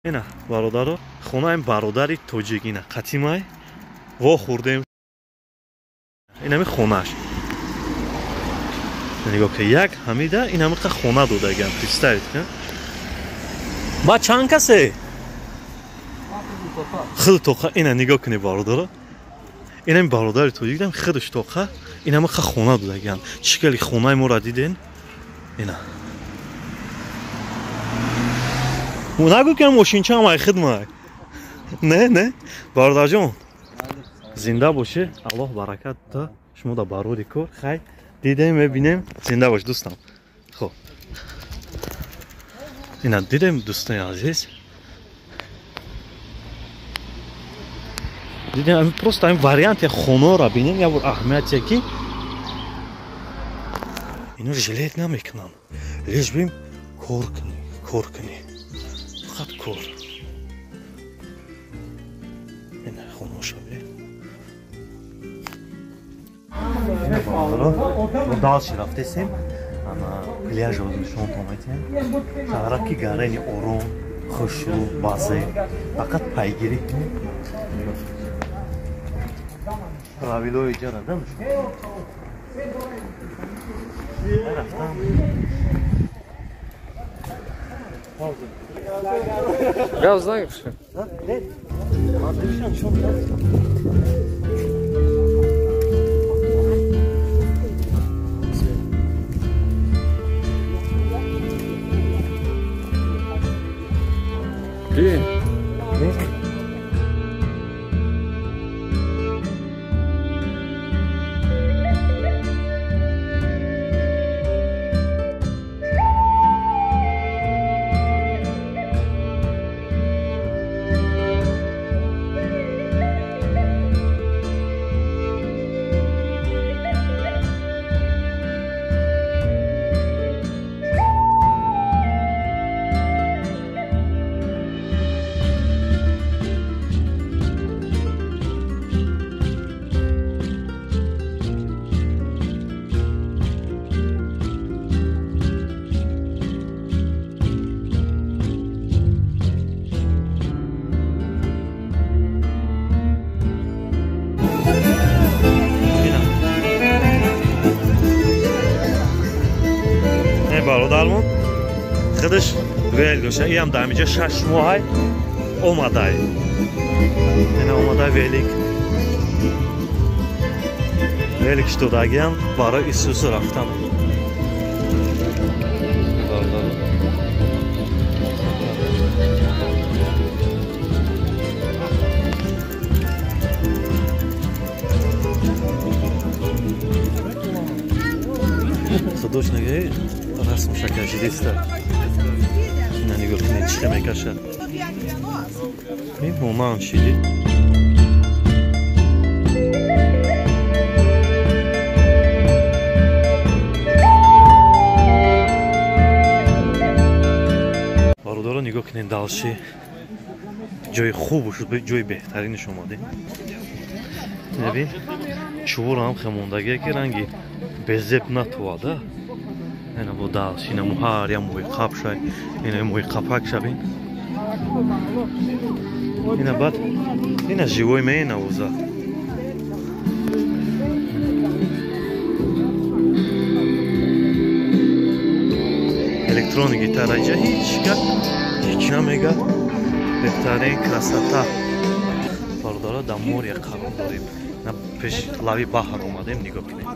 Ина бародаро, хонаем бародари тоҷик, ина қатимай во хӯрдем. Инами хонааш. Нигоҳ ки як ҳамида ин ҳамиқа хона додаган, представить кун. Ба чанд касе? Худ тоқа, ина нигоҳ кунед бародаро. Инами бародари тоҷик худаш тоқа ин ҳамиқа хона додаган. Чӣ кали хонаи моро диден? Ина. Нагӯ ки мошинчаам ай хидмат. Не, не. Бародарҷон, зинда бошӣ, Аллоҳ баракат да шумо да барори кор. Хай, дидем, мебинем. Зинда бош дӯстам. Хоб. Ина дидем дӯстони азиз. Дидем, просто ин варианти хонаро бинем, як бор аҳамияте ки ино жилет намекунам. Лиш бим кор кунӣ, кор кунӣ. Фақат кор. Ина хонаша бе. Дальше рафтесем. Ана пляжро нишонтон метиҳем. Шаҳраки гарени ором, хушрӯ, вазеъ. Фақат пайгирӣ кунед. Правилои ҷара да нишон. Рафтам. Газ знаешь? Не. Ты? Бародармон худаш вел дошта, иам дар ҳаминҷа 6 моҳай омадай. Ина омадай велик. Велик додагиам барои Исусу рафтан. Худошниги расмша кашидиста. Ина нигоҳ кунед чӣ мекашад. Мемонанд шиди. Бародаро нигоҳ кунед далши ҷои хуб шуд, ҷои беҳтаринаш омадем. Набин чӯрам хемондагие ки ранги безеб натувада. Ина бо далш, ина муҳар, я мӯи қап шай, ина мӯи қапак шабин. Ина баъд ина живой менавоза. Электронный гитара иҷа ҳеҷ гап ҳеҷ намега. Беҳтарин красота. Бародаро дар моря қарор дорем. На пеш лави баҳр омадем, нигоҳ кунед.